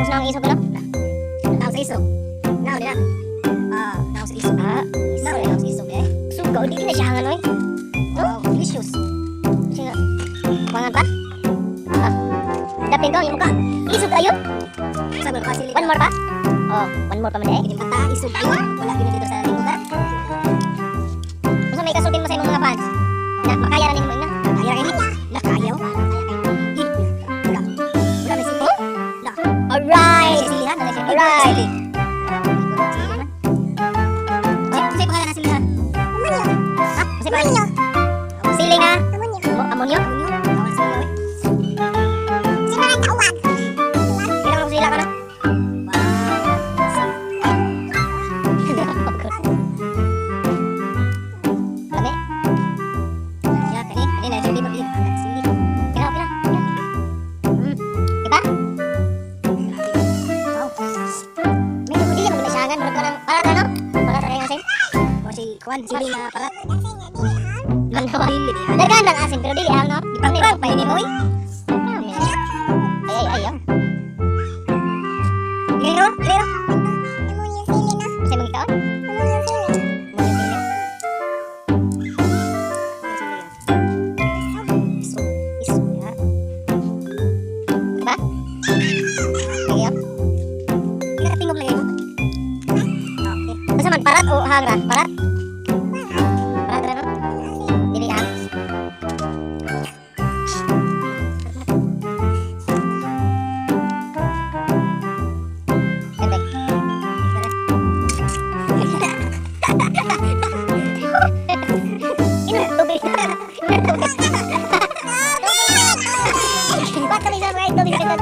Tapos na ang isog, ano? Now sa isog. Now nila. Ah, now sa isog. Ah, Now nila sa isog eh. Sugaw, di na siya ano eh. Wow, delicious. Kasi nga, kuwangan pa? Ah, dapin ko ang imo ka. Isog kayo? Sa man pa. One more pa? Oh, one more pa man eh. Kining bata isog ayo. Wala gyud dito sa lingkod. Unsa may kasulti mo sa imong mga fans? Na makaya ra nimo na. Kaya ra ini. La kaya. Eh, wala. Wala na sili. La. Alright. Sili ha, dala siya. Alright. Sili. Sili man. Sa'yo pangalan na sili ha? Ha? Unsa pa? Sili nga. Amonyo? Amonyo. Tawag sili oy. Kailangan ko sila ka na. Lami. Ya kani, kani na sili pa sili. Kira, kira, kira. Diba? Wow. May dili mo na siya murag ka ng parat ano? Parat ra yung asin. Mo si kuan sili na parat. Ano? Dili di. Daghan lang asin pero dili ang no. Ipang-prank pa ini oy. Ay ay ay. Ay. Dili ro, dili ro. Sa imong ikaon? Amonyo sili. Isog, isog ya. Diba? Sige. Oh. Nakatingog lagi mo. Okay. Asa man parat o hangra? Parat? Parat ra no? Dili ang. Bebek. Ino tubig. Tubig. Ba't kami sa right tubig sa